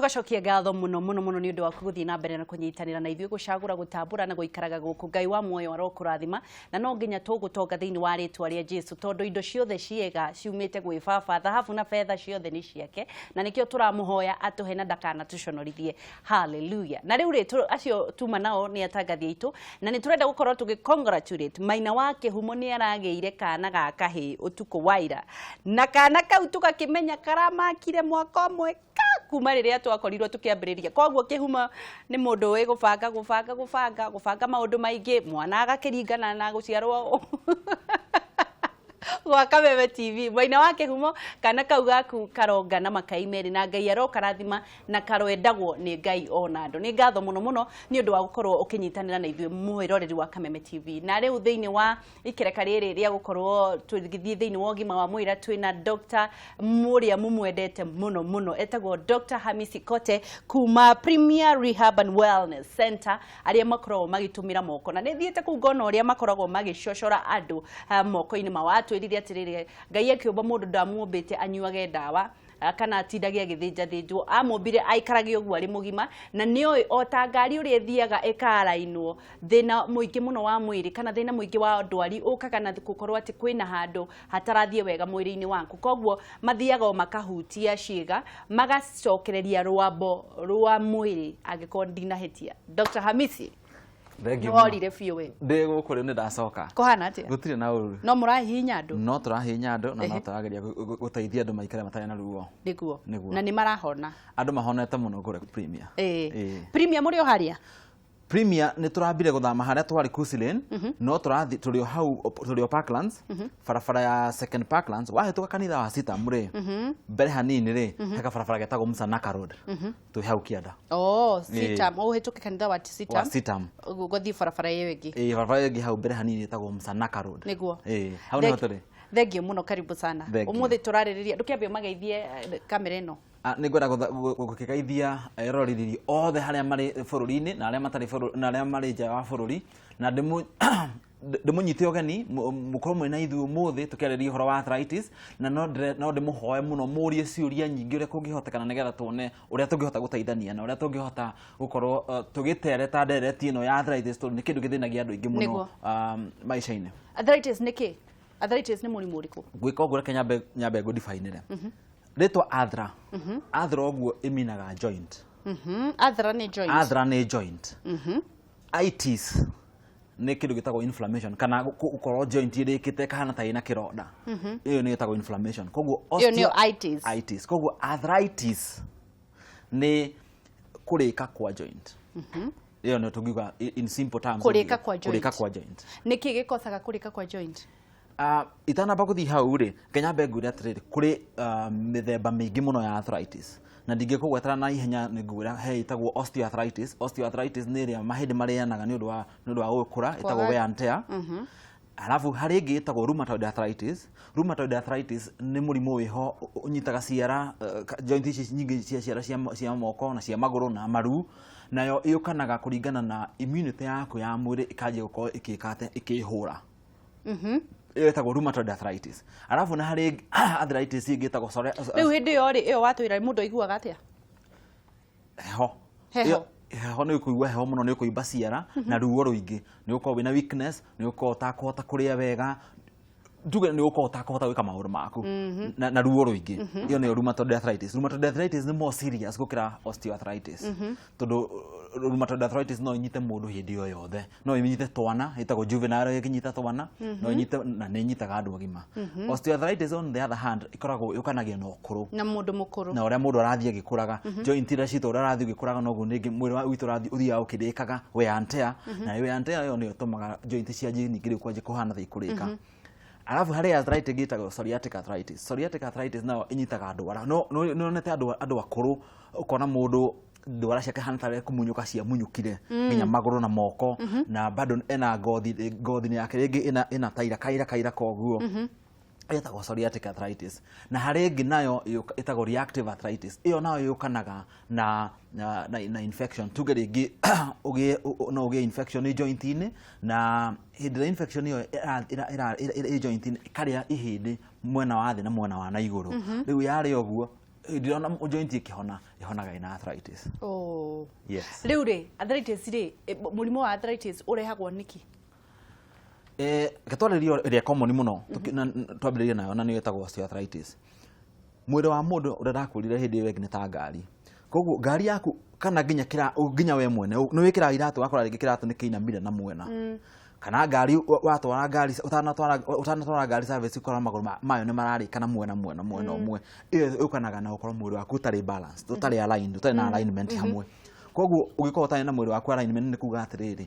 Tugacokia ngatho muno muno muno ni undu waku guthii na mbere na kunyitanira na ithuĩ, gucagura, gutambura na guikaraga guku. Ngai wa muoyo arokũrathima, na no nginya tũgũtonga thĩinĩ wa rĩtwa rĩa Jesu, tondũ indo ciothe ciega ciumĩte gwĩ Baba. Thahabu na betha ciothe nĩ ciake, na nĩkĩo tũramũhoya atũhe na ndakanatũconorithie. Haleluya! Na rĩu rĩ, acio tuma nao nĩ atangathi aitũ, na nĩ tũrenda gũkorwo tũgĩ congratulate Maina wa Kĩhumo. Nĩ aragĩire kana ga kahĩĩ ũtukũ wa ira, na kana kau tũgakĩmenya karamakire mwaka ũmwe ka kuma rĩrĩa twakorirwo tũkĩambĩrĩria. Koguo Kĩhumo nĩ mũndũ ũĩ gũbanga, gũbanga, gũbanga, gũbanga maũndũ maingĩ, mwana agakĩringana na gũciarwo gwa Kameme TV. Maina wa Kĩhumo, kana kau gaku karonga na makai merĩ, na Ngai arokarathima na karoendagwo nĩ Ngai ona andũ. Nĩ ngatho mũno mũno nĩ ũndũ wa gũkorwo ũkĩnyitanĩra na ithuĩ, mwĩroreri wa Kameme TV. Na rĩu thĩinĩ wa ikereka rĩrĩ rĩa gũkorwo tũgĩthiĩ thĩinĩ wa ũgima wa mwĩrĩ, twĩna Dr. mũrĩa mũmwendete mũno mũno, etagwo Dr. Hamisi Kote kuma Premier Rehab and Wellness Center, arĩa makoragwo magĩtũmĩra moko. Na nĩ thiĩte kũu ngona ũrĩa makoragwo magĩcocora andũ moko-inĩ mao. Atwĩrire atĩrĩrĩ, Ngai akĩũmba mũndũ ndamuũmbĩte anyuage ndawa kana atindage agĩthĩnjathĩnjwo. Amũmbire aikarage ũguo arĩ mũgima, na nĩoĩ o ta ngari ũrĩa ĩthiaga ĩkarainwo. Thĩna mũingĩ mũno wa mwĩrĩ kana thĩna mũingĩ wa ndwari ũkaga na gũkorwo atĩ kwĩna handũ hatarathiĩ wega mwĩrĩ-inĩ waku. Koguo mathiaga o makahutia ciĩga, magacokereria rwambo rwa mwĩrĩ, angĩkorwo ndinahĩtia. Dr. Hamisi. Thengiũ nĩ mũno. Worire biũ we. Ndĩ gũkũ rĩu, nĩ ndacoka. Kũhana atĩa? Gũtirĩ na ũru. No mũrahihinya andũ? No tũrahihinya andũ na no tũrageria gũteithia andũ maikare matarĩ na ruo. Nĩguo. Nĩguo. Na nĩ marahona? Andũ mahonete mũno kũrĩa Premier. Ĩĩ. Premier mũrĩ o harĩa? Premier nĩ tũrambire gũthama harĩa twarĩ Kusi Lane, no tũrathi tũrĩ o hau, tũrĩ o Parklands, barabara ya Second Parklands. Wahĩtũka kanitha wa Sitam rĩ, mbere hanini rĩ, he kabarabara getagwo Msanaka Road. Twĩ hau kĩanda. Oh, Sitam, ũhĩtũke kanitha wa Sitam. Wa Sitam. Ũgathiĩ barabara ĩyo ĩngĩ. Ĩĩ, barabara ĩyo ĩngĩ hau mbere hanini ĩtagwo Msanaka Road. Nĩguo. Ĩĩ, hau nĩho tũrĩ. Thengiũ mũno, karibu sana. Thengiũ. Ũmũthĩ tũrarĩrĩria, ndũkĩambe ũmageithie kamera ĩno. Ah, nĩ ngwenda gũkĩgeithia eroreri othe harĩa marĩ bũrũri-inĩ na arĩa matarĩ na arĩa marĩ nja wa bũrũri, na ndĩmũnyite ũgeni mũkorwo mwĩ na ithuĩ ũmũthĩ tũkĩarĩrĩria ũhoro wa arthritis. Na no ndĩmũhoe mũno mũrie ciũria nyingĩ ũrĩa kũngĩhotekana, nĩgetha tuone ũrĩa tũngĩhota gũteithania na ũrĩa tũngĩhota gũkorwo tũgĩtereta ndereti ĩno ya arthritis, tondũ nĩ kĩndũ gĩthĩnagia andũ aingĩ mũno Nĩguo. maica-inĩ. Arthritis nĩ kĩ? Arthritis nĩ mũrimũ ũrĩkũ? Gwĩka ũguo, reke nyambe ngũdifainĩre rĩtwa arthra. Arthra ũguo ĩminaga joint. Arthra nĩ joint. Arthra nĩ joint. Itis nĩ kĩndũ gĩtagwo inflammation, kana gũkorwo joint ĩrĩkĩte ĩkahana ta ĩna kĩronda. Ĩyo nĩ ĩtagwo inflammation. Koguo Ĩyo nĩyo itis. Itis. Koguo arthritis nĩ kũrĩka kwa joint. Ĩyo nĩyo tũngiuga in simple terms. Kũrĩka kwa joint. Kũrĩka kwa joint. Nĩkĩ gĩkosaga kũrĩka kwa joint? Itanamba gũthiĩ hau rĩ, reke nyambe ngwĩre atĩrĩrĩ, kũrĩ mĩthemba mĩingĩ mũno ya arthritis, na ndingĩkũgwetera na ihenya. Nĩ ngwĩra he ĩtagwo osteoarthritis. Osteoarthritis nĩ ĩrĩa mahĩndĩ marĩanaga nĩ ũndũ wa gũkũra, ĩtagwo wear and tear. Alafu harĩ ĩngĩ ĩtagwo rheumatoid arthritis. Rheumatoid arthritis nĩ mũrimũ wĩho ũnyitaga ciara, joint ici nyingĩ cia ciara cia moko na cia magũrũ na maru. Nayo yũkanaga kũringana na immunity yaku ya mwĩrĩ ĩkanjia gũkorwo ĩkĩka atĩa, ĩkĩhũra. Ĩyo ĩtagwo rheumatoid arthritis. Alafu na harĩ arthritis ĩngĩ ĩtagwo Rĩu hĩndĩ ĩyo rĩ, ĩyo watwĩra, mũndũ aiguaga atĩa? Heho. Heho. Heho nĩ ũkũigua heho mũno, nĩ ũkũimba ciara na ruo rũingĩ, nĩ ũgũkorwo wĩna weakness, nĩ ũgũkorwo ũtakũhota kũrĩa wega, njuge nĩ ũgũkorwo ũtakũhota gwĩka maũndũ maku na ruo rũingĩ. Ĩyo nĩyo rheumatoid arthritis. Rheumatoid arthritis nĩ more serious gũkĩra osteoarthritis, tondũ rheumatoid arthritis no ĩnyite mũndũ hĩndĩ o yothe. No ĩnyite twana, ĩtagwo juvenile, ĩkĩnyita twana, no ĩnyite na nĩ ĩnyitaga andũ agima. Osteoarthritis, on the other hand, ĩkoragwo yũkanagia na ũkũrũ. Na mũndũ mũkũrũ. Na ũrĩa mũndũ arathiĩ agĩkũraga, joint iria citũ, ũrĩa arathiĩ ũgĩkũraga, noguo ningĩ mwĩrĩ witũ ũrathiĩ ũthiaga ũkĩrĩkaga, wear and tear. Na wear and tear ĩyo nĩyo ĩtũmaga joint cianjie ningĩ rĩu kwanjia kũhana ta ikũrĩka. Alafu harĩ arthritis ĩngĩ ĩtagwo psoriatic arthritis. Psoriatic arthritis nayo ĩnyitaga ndwara. No nĩ wonete andũ akũrũ, ũkona mũndũ ndwara ciake hana tarĩ kũmunyũka ciamunyũkire nginya magũrũ na moko, na bado ena ngothi, ngothi yake rĩngĩ ĩna taira kaira kaira, koguo ĩtagwo psoriatic arthritis. Na harĩ ĩngĩ nayo ĩtagwo reactive arthritis. Ĩyo nayo yũkanaga na infection. Tuge rĩngĩ ũgĩe no ũgĩe infection ĩ joint-inĩ, na hĩndĩ ĩrĩa infection ĩyo ĩ joint-inĩ, ĩkarĩa ihĩndĩ mwena wa thĩ na mwena wa na igũrũ. Rĩu yarĩa ũguo Ndĩrona joint ĩkĩhona, ĩhonaga ĩna arthritis. Oh. Yes. Rĩu rĩ, arthritis rĩ, mũrimũ wa arthritis ũrehagwo nĩkĩ? Reke twarĩrie ĩrĩa common mũno, twambĩrĩrie nayo, na nĩyo ĩtagwo osteoarthritis. Mwĩrĩ wa mũndũ, ũrĩa ndakwĩrire hĩndĩ ĩyo ĩngĩ, nĩ ta ngari. Koguo ngari yaku kana nginya kĩra nginya we mwene nĩ wĩkĩraga iratũ, wakora rĩngĩ kĩratũ nĩ kĩinamire na mwena, kana ngari watwara ngari, ũtanatwara ngari service, ũkora magũrũ mayo nĩ mararĩka na mwena ũmwe. Ĩyo yũkanaga na gũkorwo mwĩrĩ waku ũtarĩ balanced, ũtarĩ aligned, ũtarĩ na alignment hamwe. Koguo ũngĩkorwo ũtarĩ na mwĩrĩ waku alignment, nĩ kuga atĩrĩrĩ,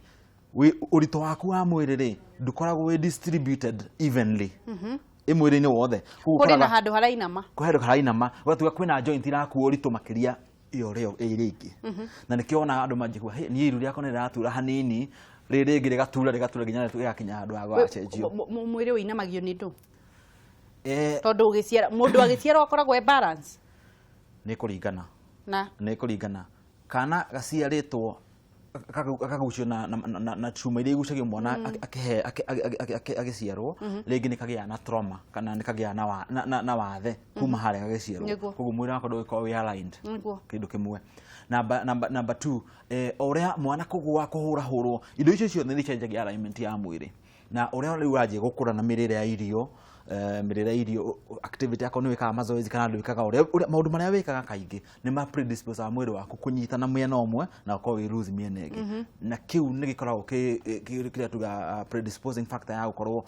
ũritũ waku wa mwĩrĩ rĩ, ndũkoragwo wĩ distributed evenly ĩ mwĩrĩ-inĩ wothe. Koguo kũrĩ na handũ harainama. Kwĩ handũ harainama, ũgatuĩka kwĩna joint irakua ũritũ makĩria ĩyo ũrĩa ĩrĩa ĩngĩ, na nĩkĩo wonaga andũ manjigua, "Hey, niĩ iru rĩakwa nĩ rĩratura hanini, rĩrĩ rĩngĩ rĩgatura, rĩgatura nginya rĩgakinya handũ ha gwacenjio." Mwĩrĩ ũinamagio nĩ ndũ? Tondũ ũgĩciara, mũndũ agĩciarwo akoragwo e balance. Nĩ kũringana. Na Nĩ kũringana. Kana gaciarĩtwo gakagucio na cuma iria igucagio mwana agĩciarwo, rĩngĩ nĩ kagĩaga na trauma kana nĩ kagĩaga na wathe kuma harĩa gagĩciarwo. Koguo mwĩrĩ wako ndũgĩkorwo wĩ aligned. Kĩndũ kĩmwe. Number two, o ũrĩa mwana kũgũa, kũhũrahũrwo, indo icio ciothe nĩ icenjagia alignment ya mwĩrĩ, na ũrĩa rĩu wanjia gũkũra na mĩrĩre ya irio, mĩrĩre ya irio, activity, akorwo nĩ wĩkaga mazoezi kana ndwĩkaga, ũrĩa maũndũ marĩa wĩkaga kaingĩ nĩ ma predispose mwĩrĩ waku kũnyitana mwena ũmwe na ũkorwo wĩ loose mĩena ĩngĩ, na kĩu nĩ gĩkoragwo kĩrĩa tuga predisposing factor ya gũkorwo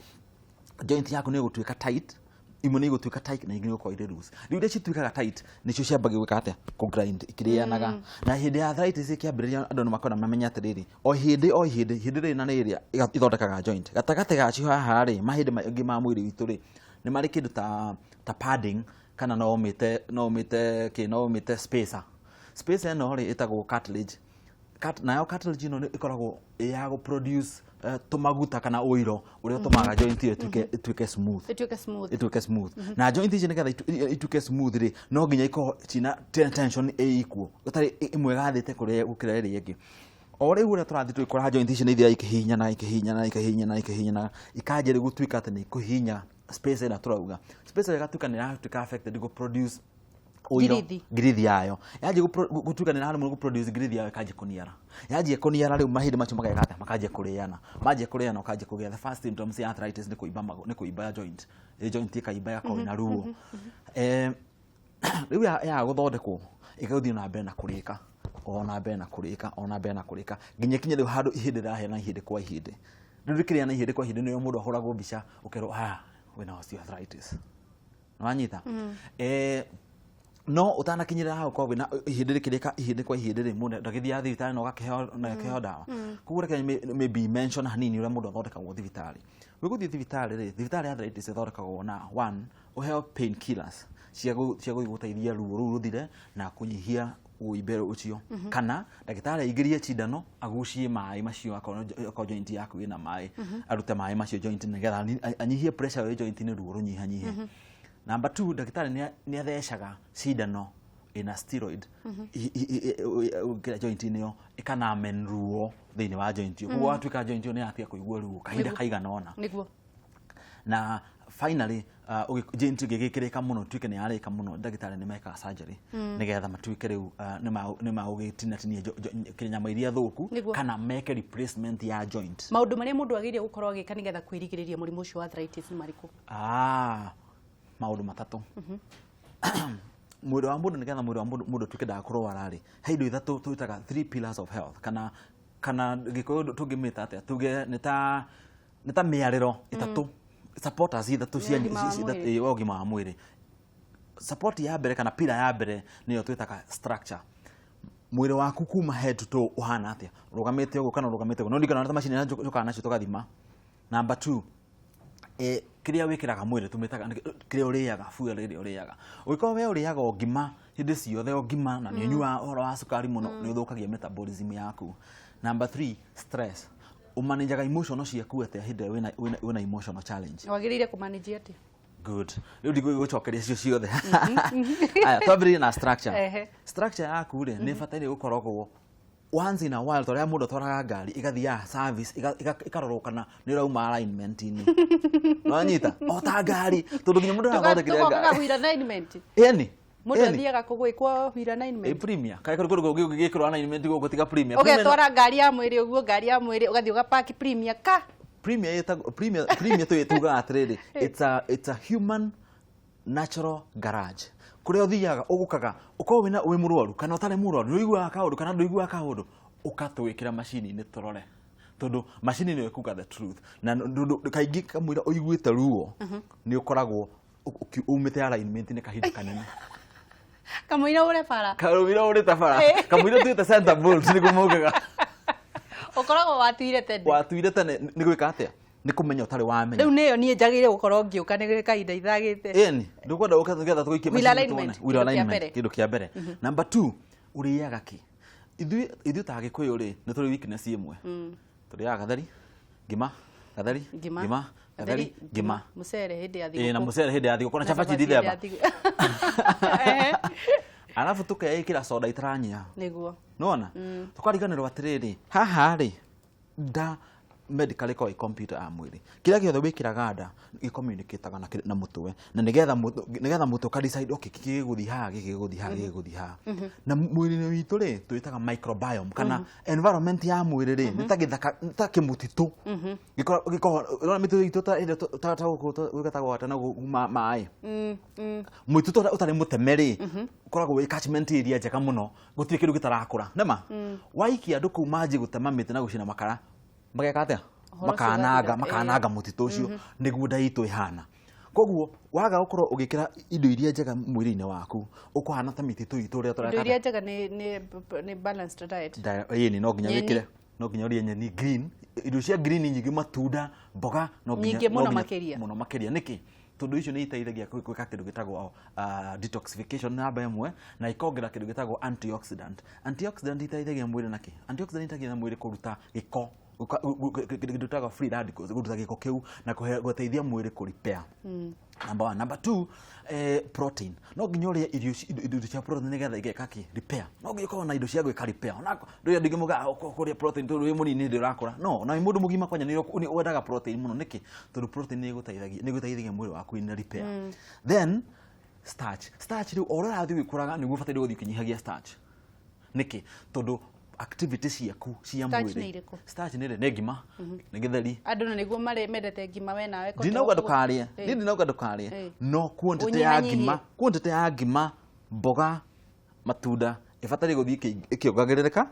joint yaku nĩ ĩgũtuĩka tight. Imwe nĩ igũtuĩka tight na ingĩ nĩ igũkorwo irĩ loose. Rĩu iria cituĩkaga tight nĩcio ciambagia gwĩka atĩa? Kũ grind ikĩrĩanaga. Na hĩndĩ ya arthritis ĩkĩambĩrĩria, andũ nĩ makwenda mamenye atĩrĩrĩ, o hĩndĩ o hĩndĩ, hĩndĩ rĩrĩ na rĩrĩa ithondekaga joint gatagatĩ gacio haha rĩ, mahĩndĩ maingĩ ma mwĩrĩ witũ rĩ, nĩ marĩ kĩndũ ta padding, kana no ũmĩte kĩ, no ũmĩte spacer. Spacer ĩno rĩ, ĩtagwo cartilage. Nayo cartilage ĩno nĩ ĩkoragwo ĩ ya gũ produce tũmaguta kana ũiro ũrĩa ũtũmaga joint ĩyo ĩtuĩke smooth. Ĩtuĩke smooth. Ĩtuĩke smooth. Na joint ici nĩgetha ituĩke smooth rĩ, no nginya ikorwo cina tension ĩ equal, gũtarĩ ĩmwe ĩgathĩte kũrĩa gũkĩra ĩrĩa ĩngĩ. O rĩu ũrĩa tũrathiĩ tũgĩkũra, joint ici nĩ ithiaga ikĩhihinyana, ikĩhihinyana, ikĩhihinyana, ikĩhihinyana, ikanjia rĩu gũtuĩka atĩ nĩ ikũhihinya space ĩrĩa tũrauga. Space ĩyo ĩgatuĩka nĩ ĩratuĩka affected gũ produce ũiro. Ngirithi. Ngirithi yayo yanjia gũtuĩka nĩ ĩraremwo gũ produce ngirithi yayo, ĩkanjia kũniara. Yanjia kũniara, rĩu mahĩndĩ macio mageka atĩa? Makanjia kũrĩana. Manjia kũrĩana, ũkanjia kũgĩa the first symptoms ya arthritis, nĩ kũimba nĩ kũimba joint. Joint ĩkaimba, ĩgakorwo ĩna ruo. Rĩu yaga gũthondekwo, ĩgathiĩ na mbere na kũrĩka, o na mbere na kũrĩka, o na mbere na kũrĩka, nginya ĩkinye rĩu handũ ihĩndĩ rĩrahĩa na ihĩndĩ kwa ihĩndĩ. Rĩu rĩkĩrĩa na ihĩndĩ kwa ihĩndĩ, nĩrĩo mũndũ ahũragwo mbica, ũkerwo, "Ah, wĩna osteoarthritis." Nĩwanyita? No ũtanakinyĩrĩra hau ũkorwo wĩna ihĩndĩ rĩkĩrĩka ihĩndĩ kwa ihĩndĩ rĩ, mũndũ ndagĩthiaga thibitarĩ na ũgakĩheo na ũgakĩheo ndawa. Koguo reke maybe mention hanini ũrĩa mũndũ athondekagwo thibitarĩ. Wĩgũthiĩ thibitarĩ rĩ, thibitarĩ ya arthritis ĩthondekagwo na one, ũheo pain killers cia gũthiĩ gũteithia ruo rũu rũthire na kũnyihia ũimbe ũcio, kana ndagĩtarĩ aingĩrie cindano agucie maĩ macio, akorwo joint yaku ĩna maĩ, arute maĩ macio joint nĩgetha anyihie pressure ĩ joint-inĩ, ruo rũnyihanyihe. Number two, ndagĩtarĩ nĩ athecaga cindano ĩna steroid kĩrĩa joint-inĩ ĩyo, ĩkanamen ruo thĩinĩ wa joint ĩyo. Koguo watuĩka joint ĩyo nĩ yatiga kũigua ruo kahinda kaigana ũna. Na finally, joint ĩngĩgĩkĩrĩka mũno, tuĩke nĩ yarĩka mũno, ndagĩtarĩ nĩ mekaga surgery nĩgetha matuĩke rĩu nĩ magũgĩtinatinia nyama iria thũku kana meke replacement ya joint. Maũndũ marĩa mũndũ agĩrĩire gũkorwo agĩka nĩgetha kwĩrigĩrĩria mũrimũ ũcio wa arthritis nĩ marĩkũ? Ah, maũndũ matatũ. Mwĩrĩ wa mũndũ, nĩgetha mwĩrĩ wa mũndũ ũtuĩke ndakũrwara rĩ, he indo ithatũ twĩtaga three pillars of health, kana Gĩkũyũ tũngĩmĩta atĩa? Tuge nĩ ta mĩarĩro ĩtatũ, supporters ithatũ cia ũgima wa mwĩrĩ. Wa ũgima wa mwĩrĩ. Support ya mbere kana pillar ya mbere nĩyo twĩtaga structure. Mwĩrĩ waku kuma head to toe ũhana atĩa? Ũrũgamĩte ũguo kana ũrũgamĩte ũguo? No ndikana ta macini ĩrĩa njũkaga nacio tũgathima. Number two, kĩrĩa wĩkĩraga mwĩrĩ, tũmĩtaga kĩrĩa ũrĩaga, fuel ĩrĩa ũrĩaga. Ũngĩkorwo we ũrĩaga o ngima hĩndĩ ciothe, o ngima, na nĩ ũnyuaga ũhoro wa cukari mũno, nĩ ũthũkagia metabolism yaku. Number three, stress. Ũmanajaga emotional ciaku atĩa hĩndĩ ĩrĩa wĩna emotional challenge? Wagĩrĩire kũmanage atĩa? Good. Rĩu ndigũgĩgũcokeria cio ciothe. Aya, twambĩrĩrie na structure. Structure yaku rĩ, nĩ ĩbataire gũkoragwo once in a while, torĩa mũndũ atwaraga ngari ĩgathiaga service, ĩkarorwo kana nĩ ũrauma alignment-inĩ. Wanyita? O ta ngari, tondũ nginya mũndũ arathondekire Tũgoka ngari. wheel alignment. Ĩni. Mũndũ Ĩni. athiaga kũgwĩkwo wheel Ĩ alignment. Premier kaĩ kũrĩ kũndũ kũngĩ ũngĩgĩkĩrwo alignment gũkũ tiga Premier? Premier Ũgetwara ngari ya mwĩrĩ ũguo, ngari ya mwĩrĩ, ũgathiĩ ũgapaki Premier ka. Premier ĩtagwo Premier. Premier tugaga atĩrĩrĩ, it's a human natural garage kũrĩa ũthiaga ũgũkaga ũkorwo wĩna wĩ mũrwaru kana ũtarĩ mũrwaru, nĩ ũiguaga kaũndũ kana ndũiguaga kaũndũ, ũkatwĩkĩra macini-inĩ tũrore, tondũ macini nĩyo ĩkuga the truth. Na ndũ kaingĩ kamũira ũiguĩte ruo nĩ ũkoragwo umĩte alignment-inĩ kahinda kanene. Kamũira ũre bara. Kamũira ũrĩte bara, kamũira tuĩte center bolt nĩguo maugaga. Ũkoragwo watuire tene. Watuire tene nĩ gwĩka atĩa? Nĩ kũmenya ũtarĩ wamenya. Rĩu nĩyo niĩ njagĩrĩire gũkorwo ngĩũka nĩ kahinda ithagĩte. Ĩni ndũkwenda ũke nĩgetha tũgũikie Wheel macini alignment, tuone. Wheel kĩndũ kĩa alignment, mbere. kĩndũ kĩa mbere. Number two, ũrĩaga kĩ? Ithuĩ ta Agĩkũyũ rĩ, nĩ tũrĩ weakness ĩmwe. Tũrĩaga gatheri, ngima, gatheri, ngima, ngima, gatheri, ngima. Mũcere hĩndĩ ya Ĩĩ, na thigũkũ. Mũcere hĩndĩ ya thigũkũ na cabaci hĩndĩ ya ndithemba. thigũ. Arabu tũkeĩkĩra soda itaranyia. Nona tũkariganĩrwo atĩrĩrĩ, haha rĩ, nda medically ĩkoragwo ĩ computer ya mwĩrĩ. Kĩrĩa gĩothe wĩkĩraga nda gĩcommunicataga na mũtwe, na nĩgetha mũtwe ũka decide, okay, gĩkĩ gĩgũthiĩ haha, gĩkĩ gĩgũthiĩ haha, gĩkĩ gĩgũthiĩ haha. Na mwĩrĩ-inĩ witũ rĩ, twĩtaga microbiome kana environment ya mwĩrĩ rĩ, nĩ ta gĩthaka, nĩ ta kĩmũtitũ. Gĩkoragwo ũrona mĩtitũ itũ ta ĩrĩa ta gũkũ gwĩtagwo atĩa na gũkũ maĩ mũtitũ ũtarĩ mũteme rĩ, ũkoragwo wĩ catchment area njega mũno, gũtirĩ kĩndũ gĩtarakũra. Nĩma waikia andũ kũu manjie gũtema mĩtĩ na gũcina makara, mageka atĩa? Ũhoro ũcio Makananga ũgathira. Makananga mũtitũ ũcio. Nĩguo nda itũ ĩhana. Koguo waga gũkorwo ũgĩkĩra indo iria njega mwĩrĩ-inĩ waku, ũkũhana ta mĩtitũ itũ ũrĩa Indo tũreka. iria njega nĩ balanced diet. Ĩni no nginya Nyeni. wĩkĩre, no nginya ũrĩe nyeni green, irio cia green nyingĩ, matunda, mboga, no nginya Nyingĩ no mũno nginya makĩria. Mũno makĩria. Nĩkĩ? Tondũ icio nĩ iteithagia gwĩka kĩndũ gĩtagwo detoxification namba ĩmwe, na ikongerera kĩndũ gĩtagwo antioxidant. Antioxidant iteithagia mwĩrĩ nakĩ? Antioxidant iteithagia mwĩrĩ kũruta gĩko, kĩndũ gĩtagwo free radicals, kũruta gĩko kĩu na gũteithia mwĩrĩ kũ repair. Number one. Number two, protein. No nginya ũrĩe irio indo cia protein nĩgetha igeka kĩ? Repair. No nginya ũkorwo na indo cia gwĩka repair. Ona ndũrĩ andũ aingĩ mugaga kũrĩa protein tondũ wĩ mũnini hĩndĩ ũrakũra. No, na wĩ mũndũ mũgima kwanja nĩ wendaga protein mũno. Nĩkĩ? Tondũ protein nĩ ĩgũteithagia mwĩrĩ waku in repair. Then starch. Starch rĩu o ũrĩa ũrathiĩ ũgĩkũraga nĩguo ũbataire gũthiĩ ũkĩnyihagia starch. Nĩkĩ? Tondũ activity ciaku cia Starch mwĩrĩ. Nĩ irĩkũ? Starch nĩ rĩ? Nĩ ngima, nĩ gĩtheri. Andũ na nĩguo marĩ mendete ngima we nawe kote. Ndinauga ndũkarĩe. Niĩ ndinauga ndũkarĩe, no quantity ya Ũnyihanyihie. ngima, quantity ya ngima, mboga, matunda ĩbataire gũthiĩ ĩkĩongagĩrĩrĩka.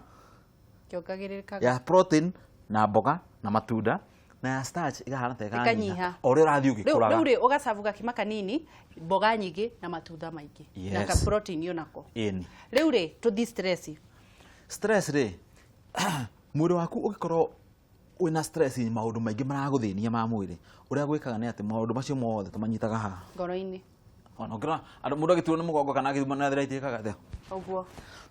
Kĩongagĩrĩrĩkaga. Ya protein na mboga na matunda, na ya starch ĩkahana ta Ĩkanyiha. ĩkanyiha o ũrĩa ũrathiĩ Rĩu ũgĩkũraga. rĩu rĩ, ũgacabu gakima kanini, mboga nyingĩ na matunda maingĩ na ka protein onako. Ĩni. Rĩu rĩ, tũthiĩ stress. Stress rĩ, mwĩrĩ waku ũngĩkorwo wĩna stress, maũndũ maingĩ maragũthĩnia ma mwĩrĩ, ũrĩa gwĩkaga nĩ atĩ maũndũ macio mothe tũmanyitaga haha ngoro-inĩ. Ona ũngĩrora andũ, mũndũ agĩturwo nĩ mũgongo kana agĩthuma na arthritis, ĩkaga atĩa? Ũguo.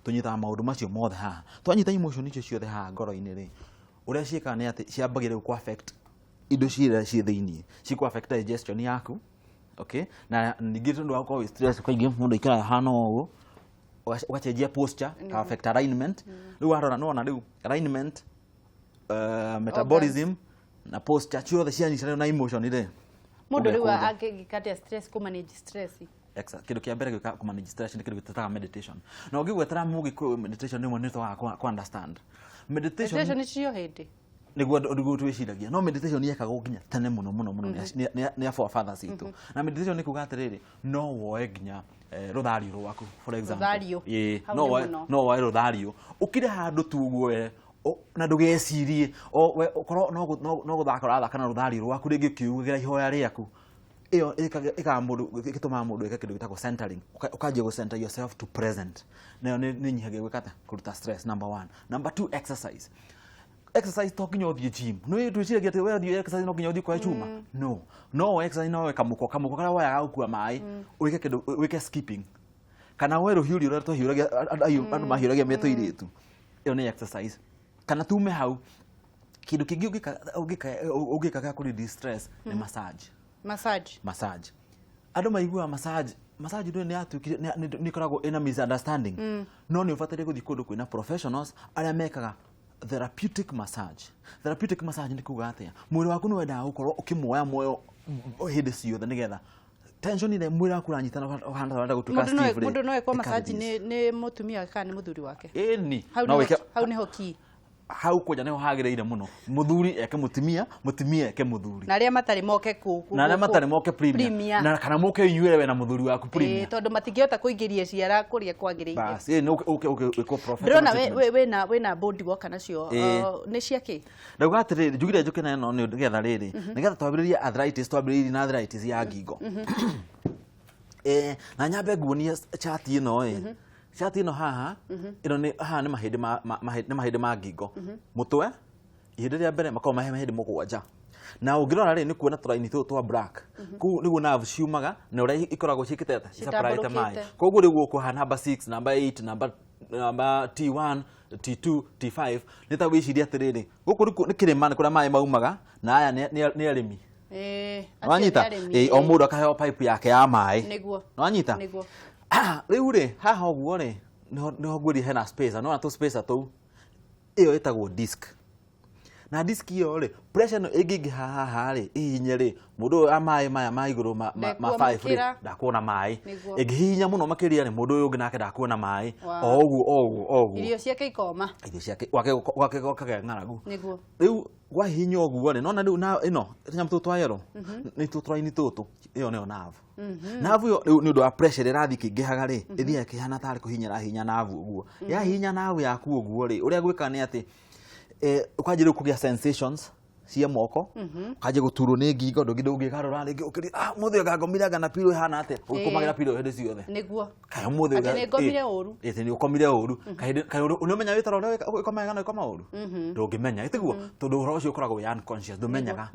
Tũnyitaga maũndũ macio mothe haha. Twanyita emotion icio ciothe haha ngoro-inĩ rĩ, ũrĩa ciĩkaga nĩ atĩ ciambagia rĩu kũ affect indo ciria ciĩ thĩiniĩ, cikũ affect digestion yaku, okay? Na ningĩ tondũ wa gũkorwo wĩ stress, kaingĩ mũndũ aikaraga hana ũguo, ũgacenjia posture, ka affect alignment. Rĩu warora nĩwona rĩu alignment, metabolism na posture ciothe cianyitanĩra na emotion rĩ. Mũndũ rĩu Ũgekũnja. angĩka atĩa stress, kũ manage stress? Kĩndũ kĩa mbere gwĩka kũ manage stress nĩ kĩndũ gĩtetaga meditation. Na ũngĩgwetera Mũgĩkũyũ meditation rĩmwe nĩ twagaga kũ understand meditation. Meditation nĩ cio hĩndĩ. Nĩguo twĩciragia, no meditation yekagwo nginya tene mũno mũno mũno nĩ a forefathers itũ. Na meditation nĩ kuga atĩrĩrĩ, no woe nginya rũthario rwaku, for example. Rũthario. Ĩĩ, Hau no nĩ woe mũno. No woe rũthario, ũkire handũ tu ũguo we na ndũgecirie, o we ũkorwo no gũthaka ũrathaka na rũthario rwaku, rĩngĩ ũkiugĩra ihoya rĩaku. Ĩyo ĩkaga mũndũ, ĩtũmaga mũndũ eke kĩndũ gĩtagwo centering. Ũkanjia gũ center yourself to present. Nayo nĩ nyihagia gwĩka atĩa? Kũruta stress, number one. Number two, exercise. Exercise to nginya ũthiĩ gym. Nĩ twĩciragia atĩ we ũthiĩ exercise no nginya ũthiĩ kuoya chuma. No exercise no we kamũkwa karĩa woyaga gũkua maĩ, wĩke kĩndũ, wĩke skipping, kana woe rũhiũri ũrĩa twahiũragia, andũ mahiũragia me tũirĩtu. Ĩyo nĩ exercise. Kana tume hau, kĩndũ kĩngĩ ũngĩka gĩa kũ reduce stress nĩ massage. Massage. Massage. Andũ maiguaga massage, massage ndũĩ nĩ yatuĩkire nĩ ĩkoragwo ĩna misunderstanding, no nĩ ũbataire gũthiĩ kũndũ kwĩna professionals arĩa mekaga therapeutic massage. Therapeutic massage nĩ kuga atĩa? Mwĩrĩ waku nĩ wendaga gũkorwo ũkĩmuoya muoyo hĩndĩ ciothe nĩgetha Tension ĩrĩa mwĩrĩ waku ũranyitana ũhana ta ũrenda gũtuĩka Mũndũ no stiff rĩ, mũndũ no ekwo ĩka massage release. nĩ mũtumia wake kana nĩ mũthuri wake? Ĩni. Hau No nĩho wĩke. Hau nĩho key. Hau kwanja nĩho hagĩrĩire mũno, mũthuri eke mũtumia, mũtumia eke mũthuri. Na arĩa matarĩ moke Na arĩa matarĩ moke Premier. Premier. Na kana moke inyuĩ we na mũthuri waku Premier. Tondũ matingĩhota kũingĩria ciara kũrĩa kwagĩrĩire. Bas, ĩ nĩ ũke ũke wĩkwo professional Ndĩrona treatment. wĩna body woka nacio. Nĩ cia kĩ? Ndauga atĩrĩrĩ, njugire njũke na ĩno nĩ nĩgetha rĩrĩ, nĩgetha twambĩrĩrie arthritis, twambĩrĩrie na arthritis ya ngingo. Na nyambe nguonie chart ĩno. Ĩ chart ĩno haha, ĩno nĩ haha nĩ mahĩndĩ nĩ mahĩndĩ ma ngingo. Mũtwe, ihĩndĩ rĩa mbere, makoragwo mahe mahĩndĩ 7, na ũngĩrora rĩ, nĩ kuona tũraini tũtũ twa black kũu nĩguo nerve ciumaga na ũrĩa ikoragwo ciĩkĩte atĩa, ciseparate maĩ. Citambũrũkĩte. Koguo rĩu gũkũ haha number 6, number 8, number T1, T2, T5, nĩ ta wĩcirie atĩrĩrĩ, gũkũ nĩ kĩrĩma, nĩ kũrĩa maĩ maumaga, na aya nĩ arĩmi. Acio Wanyita? nĩ arĩmi. Ĩ, o mũndũ akaheo pipe yake ya maĩ. Wanyita? Nĩguo. Rĩu rĩ, haha ũguo rĩ, nĩho ngwĩrire hena spacer, nĩwona tũ spacer tũu, ĩyo ĩtagwo disc. Na disc ĩyo rĩ, pressure ĩno ĩngĩingĩha haha rĩ, ĩhihinye rĩ, mũndũ ũyũ wa maĩ maya ma igũrũ ma 5 rĩ, Ndekuamũkĩra. ndakuona maĩ. Nĩguo. Ĩngĩhihinya mũno makĩria rĩ, mũndũ ũyũ ũngĩ nake ndakuona maĩ. Wow. O ũguo, o ũguo, o ũguo. Irio ciake ikoma. Irio ciake gwake gwakagĩa ng'aragu. Rĩu gwahihinya ũguo rĩ, nona rĩu na ĩno tũnyamũ tũtũ twa yellow nĩ tũ tũraini tũtũ, ĩyo nĩyo nerve. Nerve ĩyo rĩu nĩ ũndũ wa pressure ĩrĩa ĩrathiĩ ĩkĩingĩhaga rĩ, ĩthiaga ĩkĩhana tarĩ kũhihinya ĩrahihinya nerve ũguo. Yahihinya nerve yaku ũguo rĩ, ũrĩa gwĩka nĩ atĩ ũkanjia rĩu kũgĩa sensations cia moko, ũkanjia gũturwo nĩ ngingo, ndũngĩgarũra rĩngĩ, ũkĩri ah mũthĩ anga ngomire anga na pillow ĩhana atĩa, ũkũmagĩra pillow hĩndĩ ciothe. Kaĩ ũmũthĩ Atĩ nĩ ngomire ũru. Ĩ, nĩ ũkomire ũru. Kaĩ nĩ ũmenya wĩtara ũrĩa ũkomaga kana ũkoma ũru? Ndũngĩmenya, ĩtiguo, tondũ ũhoro ũcio ũkoragwo wĩ unconscious, ndũmenyaga.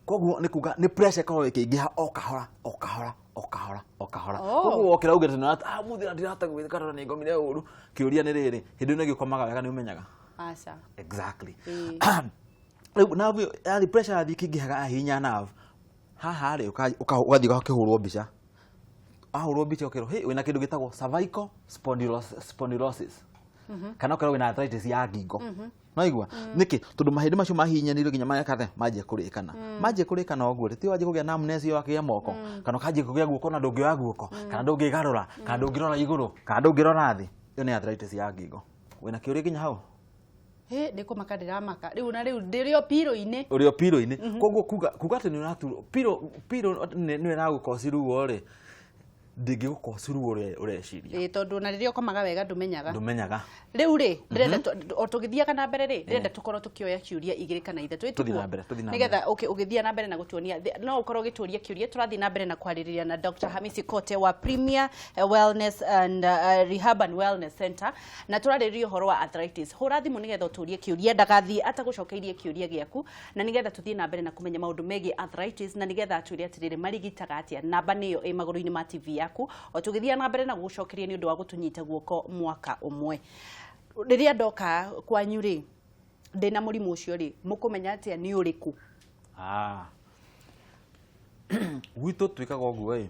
Koguo nĩ kuga nĩ pressure ĩkoragwo ĩkĩingĩha o kahora, o kahora, o kahora, o kahora. Koguo wokĩra uge atĩ ah mũthĩ na ndirahota gwĩkarora, nĩ ngomire ũru. Kĩũria nĩ rĩrĩ, hĩndĩ ĩno ĩngĩ ũkomaga wega nĩ ũmenyaga? Aca. Exactly. Rĩu nerve ĩyo yathi, pressure yathiĩ ĩkĩingĩhaga, yahihinya nerve haha rĩ, ũgathiĩ ũgakĩhũrwo mbica. Wahũrwo mbica ũkerwo, hey, wĩna kĩndũ gĩtagwo cervical spondylosis, kana ũkerwo wĩna arthritis ya ngingo. Naigua nĩkĩ? Tondũ mahĩndĩ macio mahihinyanĩirio nginya mayakate, manjia kũrĩkana, manjia kũrĩkana ũguo rĩ, ti wanjia kũgĩa numbness ĩyo ya moko, kana ũkanjia kũgĩa guoko na ndũngĩoya guoko, kana ndũngĩgarũra, kana ndũngĩrora igũrũ, kana ndũngĩrora thĩ. Ĩyo nĩ arthritis ya ngingo. Wĩna kĩũria nginya hau? Hĩ, nĩ kũmaka ndĩramaka rĩu, na rĩu ndĩrĩ o pillow-inĩ. Ũrĩ o pillow-inĩ. Koguo kuga atĩ nĩ ũraturwo pillow, pillow nĩyo ĩragũkosi ruo rĩ, ndĩngĩgũkosi ruo ũrĩa ũreciria. Ĩ, tondũ na rĩrĩa ũkomaga wega ndũmenyaga. Ndũmenyaga. Rĩu rĩ, ndĩrenda o tũgĩthiaga na mbere rĩ, ndĩrenda tũkorwo tũkĩoya ciũria igĩrĩ kana ithatũ. Ĩ, Tũthiĩ tiguo? na mbere, tũthiĩ na Nĩgetha ũgĩthiĩ na mbere na gũtuonia, no ũkorwo ũgĩtũria kĩũria. Tũrathiĩ na mbere na kwarĩrĩria na Dr. Hamisi Kote wa Premier Wellness and Rehab and Wellness Center, na tũrarĩrĩria ũhoro wa arthritis. Hũra thimũ nĩgetha ũtũrie kĩũria, ndagathiĩ atagũcokeirie kĩũria gĩaku, na nĩgetha tũthiĩ na mbere na kũmenya maũndũ megiĩ arthritis, na nĩgetha atwĩre atĩrĩrĩ, marigitaga atĩa. Namba nĩyo ĩ magũrũ-inĩ ma TV yaku, o tũgĩthiĩ na mbere na gũgũcokeria nĩ ũndũ wa gũtũnyita guoko mwaka ũmwe. Rĩrĩa ndoka kwanyu rĩ, ndĩna mũrimũ ũcio rĩ, mũkũmenya atĩa nĩ ũrĩkũ? Gwitũ twĩkaga ũguo ĩ,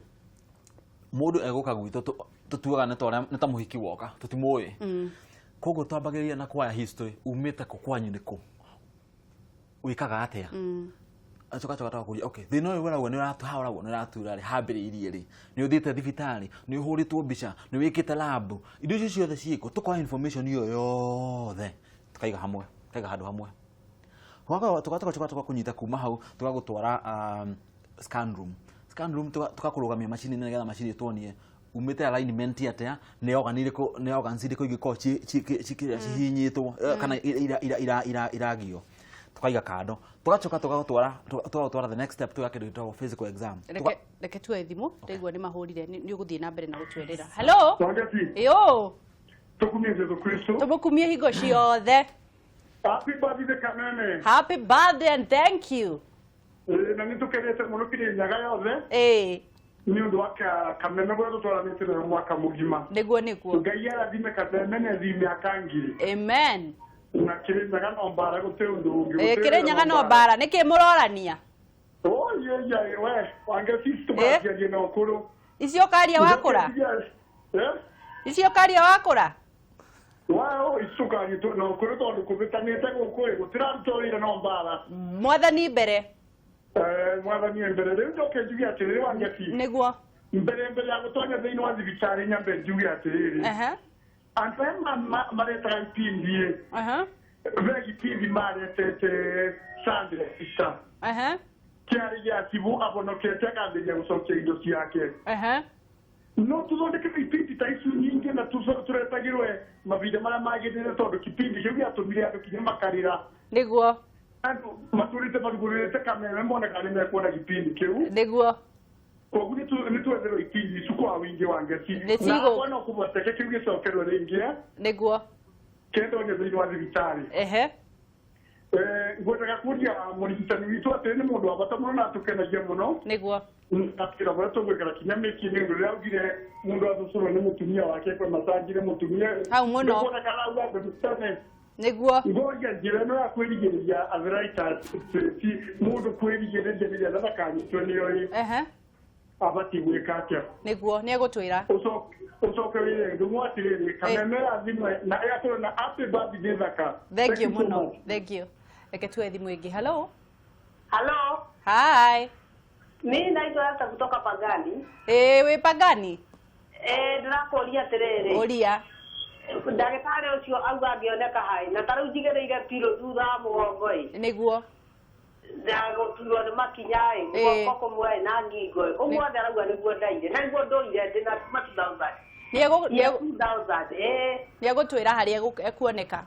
mũndũ egũka gwitũ, tũtuaga nĩ ta ũrĩa nĩ ta mũhiki woka, tũtimũĩ. Koguo twambagĩrĩria na kuoya history, umĩte kũ, kwanyu nĩ kũ, wĩkaga atĩa, acoka tũgakũria, okay, thĩna ũyũ ũrauga nĩ haha ũrauga nĩ ũratura rĩ, hambĩrĩirie rĩ, nĩ ũthiĩte thibitarĩ, nĩ ũhũrĩtwo mbica, nĩ wĩkĩte lab, indo icio ciothe ciĩkũ? Tũkoya information ĩyo yothe, tũkaiga hamwe, tũkaiga handũ hamwe. Tũgacoka tũgakũnyita kuma hau, tũgagũtwara scan room. Scan room tũgakũrũgamia macini-inĩ, nĩgetha macini ĩtuonie umĩte alignment atĩa, nĩ organ irĩkũ, nĩ organs irĩkũ ingĩkorwo cihihinyĩtwo kana iragio. Tukaiga kando, tugacoka tũgagũtwara the next step, tuga kĩndũ gĩtagwo physical exam. Reke tuoe thimũ, ndaigua nĩ mahũrire. Nĩ ũgũthiĩ na mbere na gũtwerera. Hello. Wangeci, Ĩyo. Tukumie Jesu Kristo. Tũmũkumie hingo ciothe. Happy birthday, Kameme. Happy birthday and thank you. Na nĩ tũkenete mũno Kĩrĩnyaga yothe nĩ ũndũ wa Kameme ũrĩa tũtwaranĩte nayo mwaka mũgima. Nĩguo. Ngai arathime Kameme na thiĩ mĩaka ngiri. Amen. Na Kĩrĩnyaga no mbara, gũtirĩ ũndũ ũngĩ. Ĩ, Gũtirĩ Kĩrĩnyaga no mbara, nĩkĩ mũrorania? Oye, we Wangeci, tũgaciaria na ũkũrũ. Icio karia wakũra. Eh? Icio karia wakũra. Wao icukari na ũkũrũ, tondũ kũbĩtanĩte gũkũ ĩ, gũtirarutwo wĩra no mbara. Mwathani mbere. Mwathani mbere. Rĩu njoke njuge atĩrĩrĩ, Wangeci. Nĩguo. Mbere ya gũtonya thĩinĩ wa thibitarĩ nyambe njuge atĩrĩrĩ, andũ aya maretaga ipindi, ve gĩpindi maretete Sunday Easter, kĩarĩ gĩa cibũ abonokete akambĩrĩria gũcokia indo ciake. No tũthondeke ipindi ta ici nyingĩ na tũretagĩrwe mavinda marĩa magĩrĩire, tondũ kipindi kĩu gĩatũmire andũ kinya makarĩra. Andũ matũrĩte marugũrĩrĩte kameme mone kana nĩmekuona gĩpindi kĩu. Koguo nĩ twetherwo ipindi ici kwa wĩingĩ wa ngeci. Na akwa no kũhoteke kĩu gĩcokerwo rĩngĩ, kĩndonye thĩinĩ wa thibitarĩ. Ngwendaga kũria mũrigitani witũ atĩ nĩ mũndũ wa bata mũno na atũkenagia mũno. Atĩra ũrĩa tũgwĩkĩra kinya mĩki nĩ ũndũ ũrĩa augire mũndũ acũcũrwo nĩ mũtumia wake kwe macangire mũtumia. Hau mũno. Nĩkuona kana auga andũ tene. Ngoria njĩra ĩno ya kwĩrigĩrĩria arthritis, ti mũndũ kwĩrigĩrĩria nĩgetha ndakanyitwo nĩyo ĩ, abatiĩ gwĩka atĩa? Nĩ egũtwĩra. Ũcoke wĩre ndũng'ũ atĩrĩrĩ, kameme rathimwe na ĩgakorwo na happy birthday thaka. Thank you so mũno. much. Thank you. Reke tuoe thimũ ĩngĩ. Hello. Hello. Hi. Mimi naitwa Esther kutoka Pagani. Wĩ Pagani? Ndĩrakũria atĩrĩrĩ. Ũria. Ndagĩtarĩ ũcio auga angĩoneka haĩ na ta rĩu njigĩrĩire pillow thutha wa mũgongo ĩ. Na gũturwo nĩ makinya ĩ, guoko kũmwe ĩ na ngingo ĩ. Ũguo othe arauga nĩguo ndaire na nĩguo ndũire ndĩ na kuma 2000. Year 2000, ĩ. Nĩ egũtwĩra harĩa ekuoneka.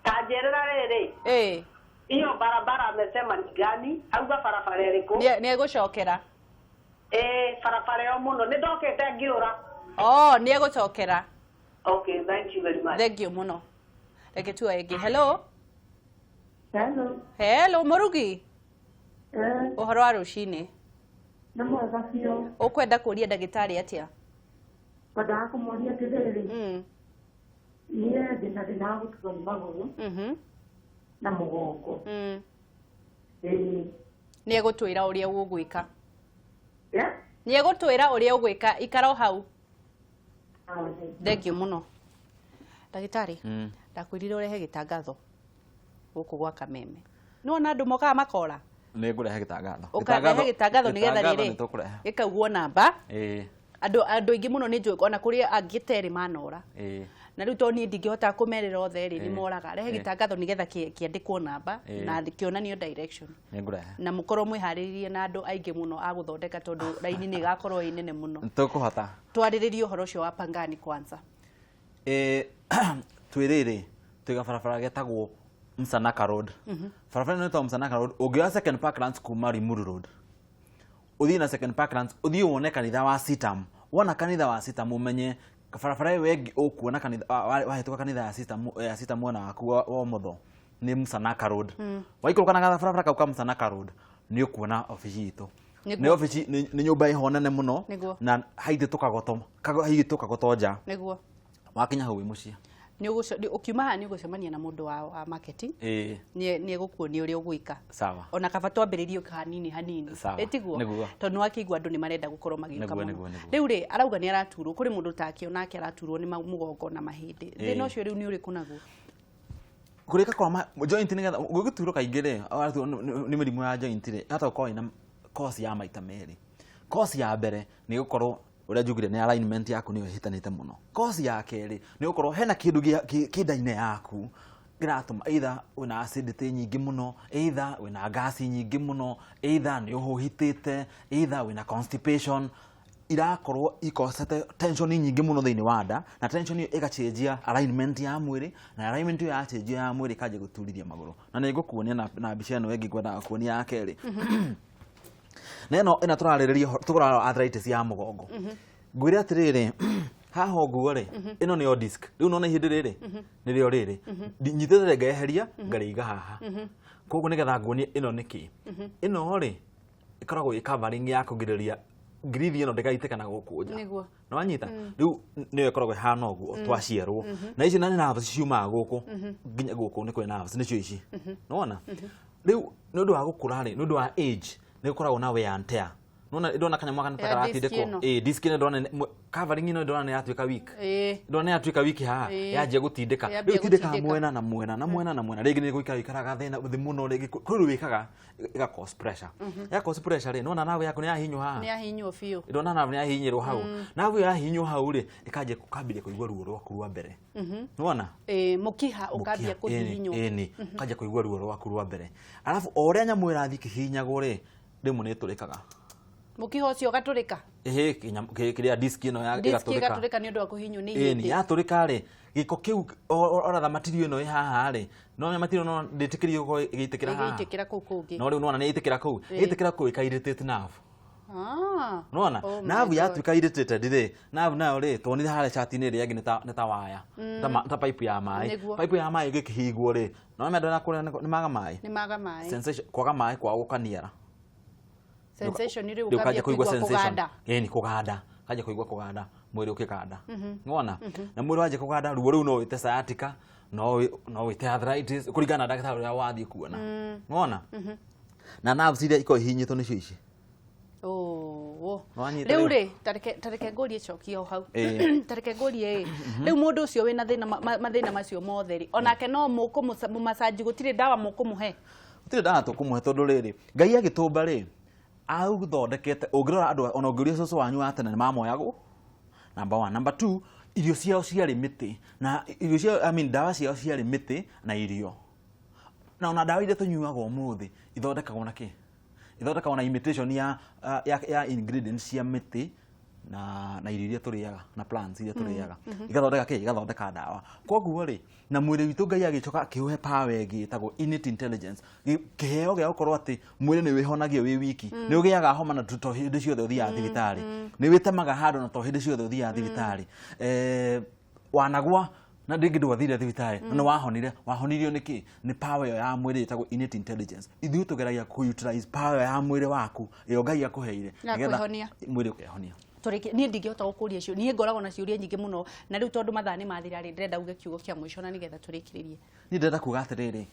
Ta njĩrĩra rĩrĩ. Hiyo barabara amesema ni gani? Auga barabara ĩrĩkũ? Nĩ egũcokera. Barabara ĩyo mũno. Nĩ ndokĩte ngĩũra. Oh, nĩ egũcokera. Okay, thank you very much. Thank you mũno. Reke tuoe ĩngĩ. Hello. Hello. Hello, Mũrugi. Ũhoro wa rũcinĩ? Nĩ mwega biũ. Ũkwenda kũria ndagĩtarĩ atĩa? Ngwendaga kũmũria atĩrĩrĩ, niĩ ndĩna thĩna wa gũturwo nĩ magũrũ na mũgongo. Nĩ egũtwĩra ũrĩa ũgwĩka. Nĩ egũtwĩra ũrĩa ũgwĩka, ikara o hau. Thank you mũno. Ndagĩtarĩ, ndakwĩrire ũrehe gĩtangatho gũkũ gwa Kameme. Nĩwona andũ mokaga makora? Nĩ ngũrehe gĩtangatho. Ũkarehe gĩtangatho nĩgetha Gĩtangatho rĩrĩ nĩ tũkũrehe. gĩkaugwo namba. Andũ aingĩ mũno nĩ njũĩ ona kũrĩ angĩ terĩ manora. Na rĩu tondũ niĩ ndingĩhota kũmerĩra othe rĩ, nĩ moraga. Rehe gĩtangatho nĩgetha kĩandĩkwo namba na kĩonanio direction. Nĩ ngũrehe. Na mũkorwo mwĩharĩrĩirie na andũ aingĩ mũno a gũthondeka tondũ raini nĩ ĩgakorwo ĩ nene mũno. Tũkũhota. Twarĩrĩrie ũhoro ũcio wa Pangani kwanza. Twĩ rĩrĩ, twĩ gabarabara getagwo Msanaka Road. Barabara ĩno ĩtagwo Msanaka Road, ũngĩoya Second Parklands kuma Limuru Road, ũthiĩ na Second Parklands, ũthiĩ wone kanitha wa Sitam. Wona kanitha wa Sitam ũmenye barabara ĩyo ĩngĩ ũkuona kanitha, wahĩtũka kanitha ya Sitam, ya Sitam mwena waku wa ũmotho nĩ Msanaka Road. Waikũrũka na gabarabara kau ka Msanaka Road nĩ ũkuona obici itũ. Nĩ obici, nĩ nyũmba ĩho nene mũno na haigĩtwo kagoto, haigĩtwo kagoto nja. Wakinya hau wĩ mũciĩ. Ũkiuma haha nĩ ũgũcemania na mũndũ wa marketing. Nĩ egũkuonia ũrĩa ũgwĩka. Sawa. Ona kaba twambĩrĩrie hanini hanini. Sawa. Ĩtiguo? Tondũ nĩwakĩigua andũ nĩ marenda gũkorwo magĩũka mũno. Nĩguo. Rĩu rĩ, arauga nĩ araturwo, kũrĩ mũndũ take onake araturwo nĩ mũgongo na mahĩndĩ. Thĩna ũcio rĩu nĩ ũrĩkũ naguo? Kũrĩka kwa joint nĩgetha gũgĩturwo kaingĩ rĩ, araturwo nĩ mĩrimũ ya joint rĩ, ĩhota gũkorwo ĩna cause ya maita merĩ. Cause ya mbere nĩ gũkorwo ũrĩa njugire nĩ alignment yaku nĩyo ĩhĩtanĩte mũno. Cause ya kerĩ nĩ gũkorwo hena kĩndũ kĩ nda-inĩ yaku kĩratũma either wĩna acidity nyingĩ mũno, either wĩna gas nyingĩ mũno, either nĩ ũhũhitĩte, either wĩna constipation, irakorwo ikosete tension nyingĩ mũno thĩinĩ wa nda, na tension ĩyo ĩgacenjia alignment ya mwĩrĩ, na alignment ĩyo yacenjia ya mwĩrĩ ĩkanjia gũturithia magũrũ. Na nĩ ngũkuonia na mbica ĩno ĩngĩ ngwendaga kuonia ya kerĩ. Na ĩno tũrarĩrĩria ũhoro, tũrarora arthritis ya mũgongo. Ngwĩre atĩrĩrĩ, haha ũguo rĩ, ĩno nĩyo disc. Rĩu nĩwona ihĩndĩ rĩrĩ? Nĩrĩo rĩrĩ. Nyitĩte ngeheria, ngarĩiga haha. Koguo nĩgetha nguonie ĩno nĩ kĩ. Ĩno rĩ, ĩkoragwo ĩ covering ya kũgirĩrĩria ngirithi ĩno ndĩgaitĩke na gũkũ nja. Nĩwanyita? Rĩu nĩyo ĩkoragwo ĩhana ũguo, twaciarwo. Na ici na nerves ciumaga gũkũ, nginya gũkũ nĩ kwĩ nerves, nĩcio ici. Nĩwona? Rĩu nĩ ũndũ wa gũkũra rĩ, nĩ ũndũ wa age, nĩ gũkoragwo na wear and tear. Nona ndona kanyamũ gaka Ya karatindĩkwo. disc ĩno. Ĩĩ, disc ĩno ndona covering ĩno ndona nĩ yatuĩka weak. Ndona nĩ yatuĩka weak haha, yanjia gũtindĩka. Yambia Rĩu ĩtindĩkaga gũtindĩka. Mwena na mwena na mwena na mwena, rĩngĩ nĩ gũikara ikaraga thĩna thĩ mũno, rĩngĩ kwĩ rĩu wĩkaga ĩga cause pressure. Ya cause pressure rĩ, nona nawe yaku nĩ yahinywo haha. Nĩ yahinywo biũ. Ndona nawe nĩ yahinyĩrwo hau, nawe ĩyo yahinywo hau rĩ, ĩkanjia ũkambĩrĩria kũigua ruo rwaku rwa mbere, nĩwona? Ĩĩ, mũkiha ũkambia kũhihinywo. Ĩni, ũkanjia kũigua ruo rwaku rwa mbere, arabu o ũrĩa nyamũ ĩrathiĩ ĩkĩhihinyagwo rĩ, rĩmwe nĩ ĩtũrĩkaga. Mũkiha ũcio ũgatũrĩka. Ĩhĩ, kĩrĩa disc ĩno Disc ĩgatũrĩka. ĩgatũrĩka nĩ ũndũ wa kũhihinywo nĩ Ĩni, ihĩndĩ. yatũrĩka rĩ, gĩko kĩu oratha material ĩno ĩ haha rĩ, no material no ndĩtĩkĩrio gũkorwo ĩgĩitĩkĩra haha. Ĩgĩitĩkĩra kũu kũngĩ. No rĩu nĩwona nĩ ĩitĩkĩra kũu, ĩitĩkĩra kũu ĩka irritate nerve. Nĩwona? Oh my Nerve God. yatuĩka irritated rĩ, nerve nayo rĩ, tuonire harĩa chart-inĩ ĩrĩa ĩngĩ nĩ ta waya, ta pipe ya maĩ. Pipe ya maĩ ĩgĩkĩhingwo rĩ, no menda kũrĩa nĩ maga maĩ. Nĩ maga maĩ. Sensation, kwaga maĩ kwao gũkaniara. Sensation rĩu Rĩu ũkambia ũkanjia kũigua kũigua sensation. kũganda. Ĩni, kũganda, kanjia kũigua kũganda, mwĩrĩ ũkĩganda, nĩwona? Na mwĩrĩ wanjia kũganda, ruo rũu no wĩte sciatica, no wĩte arthritis, kũringana na ndagĩtarĩ ũrĩa wathiĩ kuona, nĩwona? Na nerves iria ikoragwo ihinyĩtwo nĩcio ici. Oh. Nĩwanyita Rĩu rĩu? rĩ, tareke ngũrie cokia o hau. Tareke ngũrie ĩ, rĩu mũndũ ũcio wĩna thĩna mathĩna macio mothe rĩ, onake no mũkũmũmassage, gũtirĩ ndawa mũkũmũhe? Gũtirĩ ndawa tũkũmũhe, tondũ rĩrĩ, Ngai agĩtũmba rĩ, aũthondekete. Ũngĩrora andũ, ona ũngĩũria cũcũ wanyu wa tene, nĩ mamoyagwo, number one. Number two, irio ciao ciarĩ mĩtĩ na irio ciao, I mean, ndawa ciao ciarĩ mĩtĩ na irio. Na ona ndawa iria tũnyuaga ũmũthĩ ithondekagwo na kĩ? Ithondekagwo na imitation ya ingredients cia mĩtĩ na irio iria tũrĩaga na plants iria tũrĩaga, igathondeka kĩ? Igathondeka ndawa. Koguo rĩ, na mwĩrĩ witũ Ngai agĩcoka akĩũhe power ĩngĩ ĩtagwo innate intelligence, kĩheo gĩa gũkorwo atĩ mwĩrĩ nĩ wĩhonagia wĩ wiki. Nĩ ũgĩaga homa na to hĩndĩ ciothe ũthiaga thibitarĩ, nĩ wĩtemaga handũ na to hĩndĩ ciothe ũthiaga thibitarĩ, wanagwa na rĩngĩ ndwathire thibitarĩ na nĩ wahonire. Wahonirio nĩ kĩ? Nĩ power ĩyo ya mwĩrĩ ĩtagwo innate intelligence. Ithuĩ tũgeragia kũ utilize power ĩyo ya mwĩrĩ waku ĩyo Ngai akũheire Ya nĩgetha kwĩhonia. Mwĩrĩ ũkehonia. Tũrĩkie, niĩ ndingĩhota gũkũria cio, niĩ ngoragwo na ciũria nyingĩ mũno, na rĩu tondũ mathaa nĩ mathira rĩ, ndĩrenda uge kiugo kĩa mũico na nĩgetha tũrĩkĩrĩrie. Niĩ ndĩrenda kuga atĩrĩrĩ,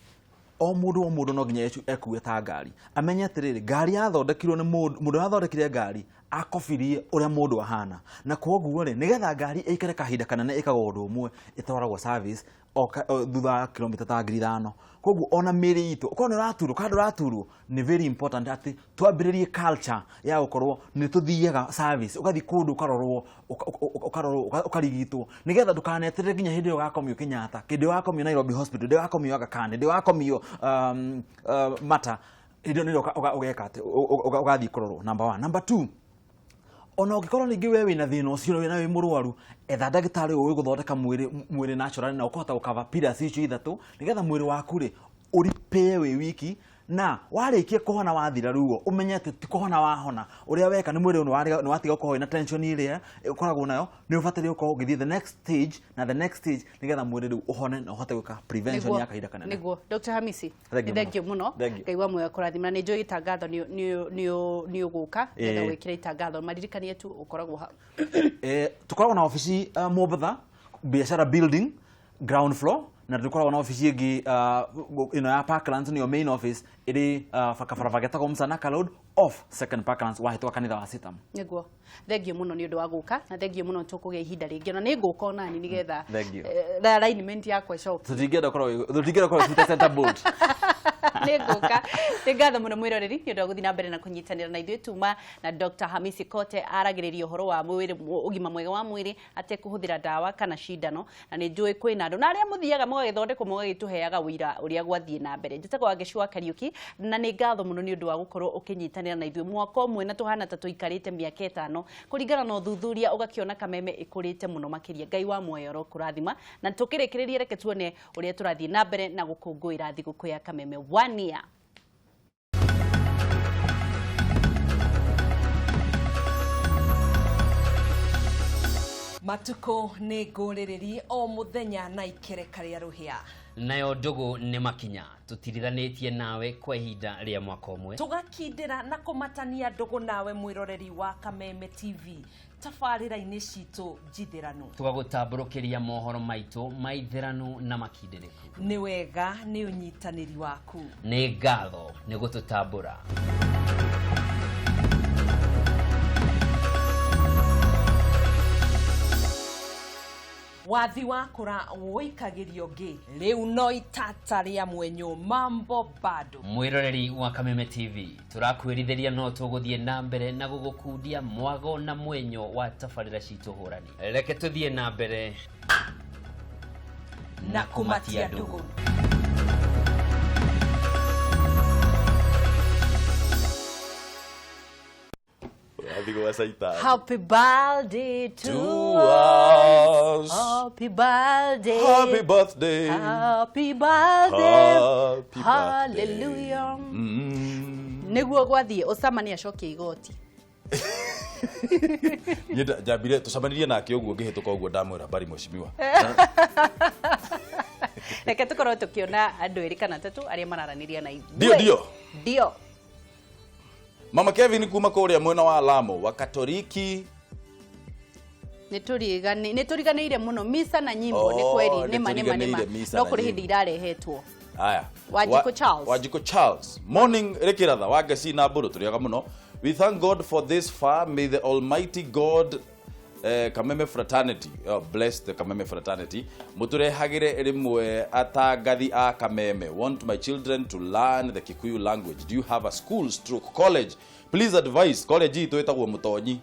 o mũndũ o mũndũ no nginya ekue ta ngari, amenye atĩrĩrĩ, ngari yathondekirwo nĩ mũndũ, mũndũ ũrĩa wathondekire ngari akobirie ũrĩa mũndũ ahana, na kwoguo rĩ, nĩgetha ngari ĩikare kahinda kanene ĩkagwo ũndũ ũmwe, ĩtwaragwo service o thutha wa kilomita ta 5,000. Koguo ona mĩĩrĩ itũ, okorwo nĩ ũraturwo kana ndũraturwo, nĩ very important atĩ twambĩrĩrie culture ya gũkorwo nĩ tũthiaga service, ũgathiĩ kũndũ ũkarorwo, ũkarigitwo, nĩgetha ndũkaneterere nginya hĩndĩ ĩyo ũgakomio Kenyatta, hĩndĩ ĩyo ũgakomio Nairobi Hospital, hĩndĩ ĩyo ũgakomio Aga Khan, hĩndĩ ĩyo ũgakomio Mata, hĩndĩ ĩyo nĩrĩo ũgeka atĩ ũgathiĩ kũrorwo, number one. Number two, ona ũngĩkorwo ningĩ we wĩna thĩna ũcio wĩna wĩ mũrwaru, etha ndagĩtarĩ ũĩ gũthondeka mwĩrĩ naturally na ũkũhota gũcover pillars icio ithatũ, nĩgetha mwĩrĩ waku rĩ ũripĩe wĩ wiki, na warĩkia kũhona, wathira ruo, ũmenye atĩ ti kũhona wahona. Ũrĩa weka nĩ mwĩrĩ nĩ watiga gũkorwo wĩna tension ĩrĩa ũkoragwo nayo. Nĩ ũbataire gũkorwo ũgĩthiĩ the next stage na the next stage, nĩgetha mwĩrĩ rĩu ũhone na ũhote gwĩka prevention ya kahinda kanene. Nĩguo. Dr. Hamisi, Thank you nĩ thank you mũno. Thank you. Ngai wa muoyo kũrathima. Na nĩ njũĩ itangatho nĩ ũgũka nĩgetha gwĩkĩra itangatho, maririkanie tu ũkoragwo ha? Tũkoragwo na obici Mombatha, Biashara Building, ground floor, na tũkoragwo na obici ĩngĩ ĩno ya Parklands, nĩyo main office, ĩrĩ kabarabara getagwo Msanaka Road, off Second Parklands, wahĩtũka kanitha wa Sitam. Nĩguo, thank you mũno nĩ ũndũ wa gũka, na thank you mũno, tũkũgĩa ihinda rĩngĩ, ona nĩ ngũka onani nĩgetha Thank you. Alignment yakwa ĩcoke. Tũtingĩenda ũkorwo wĩ center board. Nĩ ngũka. Nĩ ngatho mũno mwĩroreri nĩ ũndũ wa gũthiĩ na mbere na kũnyitanĩra na ithuĩ. Tuma na Dr. Hamisi Kote, aragĩrĩria ũhoro wa mwĩrĩ, ũgima mwega wa mwĩrĩ atekũhũthĩra ndawa kana cindano, na nĩ njũĩ kwĩna andũ na arĩa mũthiaga mũgagĩthondekwo mũgagĩtũheaga ũira ũrĩa gwathiĩ na mbere. Njĩtagwo Wangeci wa Kariũki, na nĩ ngatho mũno nĩ ũndũ wa gũkorwo ũkĩnyitanĩra na ithuĩ mwaka ũmwe, na tũhana ta tũikarĩte mĩaka 5 kũringana na ũthuthuria, ũgakĩona Kameme ĩkũrĩte mũno makĩria. Ngai wa muoyo ũrokũrathima, na tũkĩrĩkĩrĩria, reke tuone ũrĩa tũrathiĩ na mbere na gũkũngũĩra thigũkũ ya Kameme one year. Matukũ nĩ ngũrĩrĩri o mũthenya na ikereka rĩa rũhĩa. Nayo ndũgũ nĩ makinya tũtirithanĩtie nawe kwa ihinda rĩa mwaka ũmwe. Tũgakindĩra na kũmatania ndũgũ nawe mwĩroreri wa Kameme TV tabarĩra-inĩ citũ njithĩrano. Tũgagũtambũrũkĩria mohoro maitũ maithĩranu na makindĩrĩku. Nĩ wega nĩ ũnyitanĩri waku. Nĩ ngatho nĩ gũtũtambũra. Wathi wakũra wũikagĩrio ngĩ rĩu no itata rĩa mwenyũ mambo bado. Mwiroreri wa Kameme TV tũrakwĩrithĩria no tũgũthiĩ na mbere na gũgũkundia mwago na mwenyo wa tabarĩra citũ hũrani. Reke tũthiĩ na mbere na kũmatia ndũgũ. Happy birthday to us. Happy birthday. Happy birthday. Happy birthday. Happy birthday. Hallelujah. Niguo gwathiĩ Osama nĩ acokia igoti. Niĩ njambire tũcemanirie nake ũguo ngĩhĩtũka ũguo ndamwĩra bari mheshimiwa. Reke tũkorwo tũkĩona andũ erĩ kana atatũ arĩa mararanĩria na ithuĩ. Ndio ndio. Ndio. Mama Kevin kuma kũrĩa mwena wa Lamu wa Katoliki. Nĩ tũriganĩire mũno misa na nyimbo nĩ kweri nĩ ma no kũrĩ hĩndĩ irarehetwo. Aya. Wanjikũ Charles. Wanjikũ Charles. Morning Rĩkĩratha wa Ngeci na Mbũrũ tũrĩaga mũno. We thank God for this far. May the Almighty God Kameme Fraternity, bless the Kameme Fraternity. Muturehagire rimwe atangathi a Kameme. Want my children to learn the Kikuyu language. Do you have a school stroke college? Please advise. College itu ĩtagwo Mutonyi.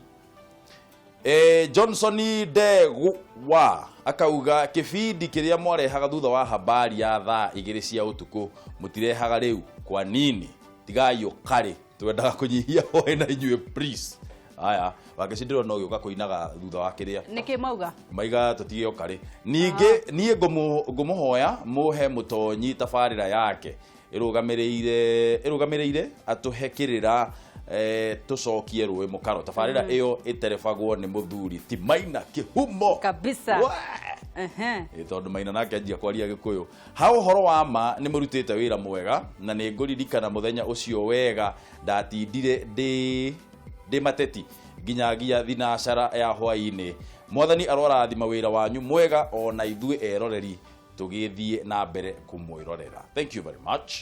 Johnson Ndegwa akauga kibindi kiria mwarehaga thutha wa habari ya thaa 2 cia utuku mutirehaga riu kwa nini? Tigai ukari twendaga kunyihia hoe na inyuĩ please. Aya wangeci ndĩrona ũgĩũka kũinaga thutha wa kĩrĩa nĩkĩ mauga maiga tũtige ũkarĩ. Ningĩ niĩ ngũmũhoya mũhe Mũtonyi tabarĩra yake ĩrũgamĩrĩire atũhe kĩrĩra tũcokie rũĩ mũkaro. Tabarĩra ĩyo ĩterebagwo nĩ mũthuri ti Maina Kĩhumo kabisa. Tondũ Maina nake anjia kwaria Gĩkũyũ. Ha ũhoro wa ma nĩ mũrutĩte wĩra mwega na nĩ ngũririkana mũthenya ũcio wega ndatindire ndĩ mateti nginyagia thinacara ya hwainĩ. Mwathani arorathima wĩra wanyu mwega ona ithuĩ eroreri tũgĩthiĩ na mbere kũmwĩrorera. Thank you very much.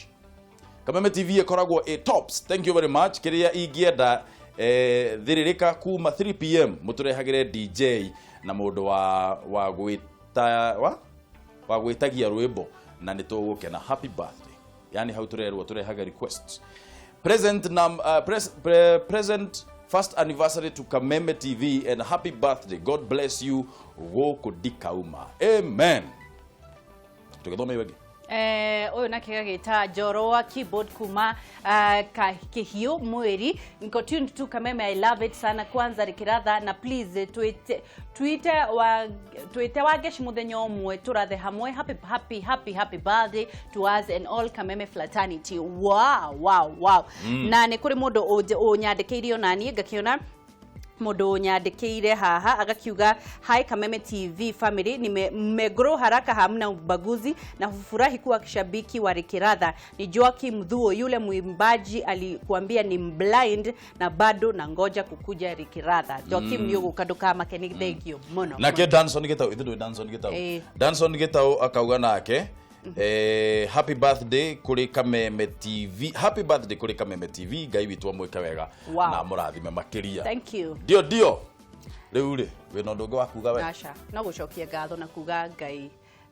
Kameme TV ĩkoragwo ĩ tops. Thank you very much. Kĩrĩa ingĩenda thĩrĩrĩka kuma 3 pm mũtũrehagĩre DJ na mũndũ wa gwĩta wa gwĩtagia rwĩmbo na nĩ tũgũkena. Happy birthday. Yani hau tũrerwo tũrehage requests. Present present first anniversary to Kameme TV and happy birthday. God bless you. Gũkũ ndikauma. Amen. Tũgĩthoma iwege. Ũyũ nake gagĩta Njoro wa keyboard kuma Kĩhiũ Mweri. Niko tuned to Kameme, I love it sana. Kwanza Rĩkĩratha na please twite Wangeci mũthenya ũmwe tũrathe hamwe. Happy happy happy happy birthday to us and all Kameme fraternity. Wow wow wow. Na nĩ kũrĩ mũndũ ũnyandĩkĩire ona niĩ ngakĩona mũndũ nyandĩkĩire haha agakiuga hi Kameme TV family, nimegrow haraka, hamna ubaguzi na furahi kuwa kishabiki wa Rĩkĩratha. Ni Joakim Thuo yule mwimbaji alikuambia ni blind na bado na ngoja kukuja Rĩkĩratha. Joakim nĩũgũka ndũkamake, nĩ thank you mũno. Nake Danson Gitau, ithuĩ Danson Gitau. Danson Gitau akauga nake happy birthday kuri Kameme TV. Happy birthday kuri Kameme TV. Ngai witũ amwĩke wega na mũrathime makĩria. Thank you. Ndio ndio. Rĩu rĩ wĩna ũndũ ũngĩ wa kuga we? Aca, no gũcokia ngatho na kuga Ngai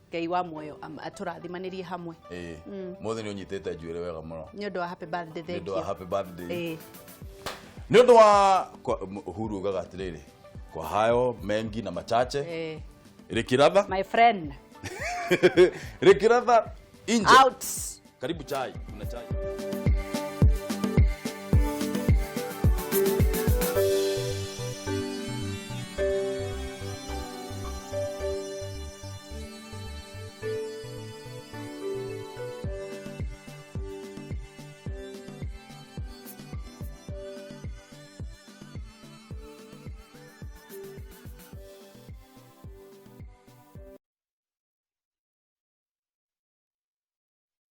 Ngai wa muoyo atũrathimanĩrie hamwe. Mũthĩ nĩ ũnyitĩte njuĩrĩ wega mũno. Nĩ ũndũ wa happy birthday, thank you. Nĩ ũndũ wa happy birthday. Nĩ ũndũ wa Uhuru ugaga atĩrĩrĩ, kwa hayo mengi na machache. Rĩkĩratha my friend. Rĩkĩratha inje. Out. Karibu chai. Kuna chai.